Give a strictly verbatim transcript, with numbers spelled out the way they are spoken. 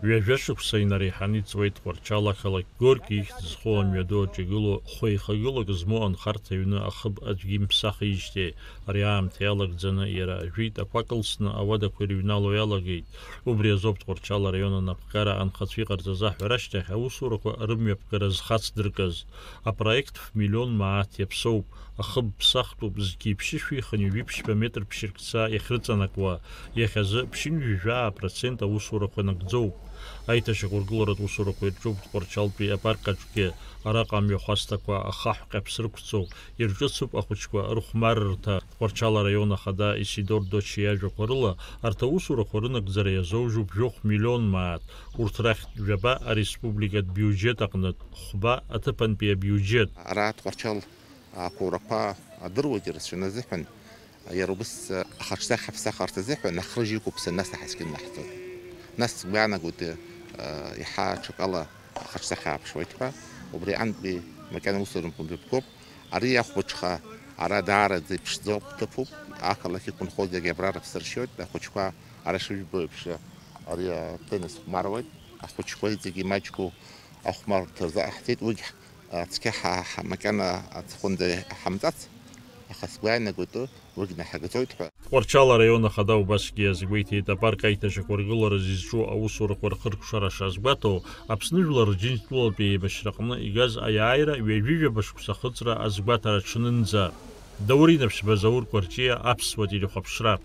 Ҩажәа шықәса инареиҳаны иҵуеит Тҟәарчал ақалақь Горки ихьӡ зхоу амҩаду аҿы игылоу хәеихагылак змоу анхарҭа аҩны ахыб аӡәгьы имԥсахижьҭеи. Ари аамҭа иалагӡаны иара ажәит ақәа кылсны ауадақәа ирыҩнало иалагеит. Убри азоуп Тҟәарчал араион анапхгара анхацәа иҟарҵаз аҳәара ашьҭахь аусурақәа рымҩаԥгара зхацдыркыз. Апроект ф-миллион мааҭ иаԥсоуп, ахыб ԥсахтәуп, зқьи ԥшьышәи хынҩажәи ԥшьба метр ԥшьыркца иахьрыҵанакуа. Иахьазы ԥшьынҩажәи жәаа процент аусурақәа нагӡоуп. Аиҭашьақәыргыларатә усурақәа ирҿуп Тҟәарчалтәи апарк аҿгьы. Араҟа амҩахәасҭақәа ахаҳә ҟьаԥс рықәҵоуп, ирҿыцуп ахәыҷқәа рыхәмаррҭа. Тҟәарчал араион ахада Исидор Дочиа иажәақәа рыла, арҭ аусурақәа рынагӡара иазоужьуп жәохә миллион мааҭ, урҭ рахьтә жәаба ареспубликатә биуџьет аҟнытә, хәба аҭыԥантәи абиуџьет. Ара Тҟәарчал ақәурақәа адыруагьы рацәаны азыҳәан, иара убыс ахаҿсахьа ҳаԥсахырц азыҳәан ахрыжь иқәыԥсан нас аҳаскьын наҳҵоит. Нас сгәаанагоит, еиҳа ҽакала ахаҿсахьа ааԥшуеит ҳәа, убри аҟынтәи макьана усурантә мҩаԥгоуп. Ари ахәбаҽха ара даараӡа иԥшӡоуп, ҭыԥуп, ақалақь иқәынхо зегьы абра рыԥсы ршьоит, ахәыҷқәа ара ишыжәбо еиԥш, ари атеннис хәмаруеит, ахәыҷқәа иҵегьы имаҷқәоу ахәмаррҭа рзааҳҵеит, уигь цқьа ҳа-, ҳа-, макьана аҵыхәанӡа иҳамҵац, аха сгәы иаанагоит, уигь наҳагӡоит ҳәа. Тҟәарчал араион ахада убасгьы иазгәеиҭеит, апарк аиҭашьақәыргылара зызҿу аусурақәа рхыркәшара шазгәаҭоу, Аԥсны Жәлар Рџьынџьтәылатәи еибашьраҟны игаз аиааира ҩажәи жәаба шықәса ахыҵра азгәаҭара ҽнынӡа. Даур Инаԥшьба, Заур Кәарҷиа, Аԥсуа телехәаԥшра.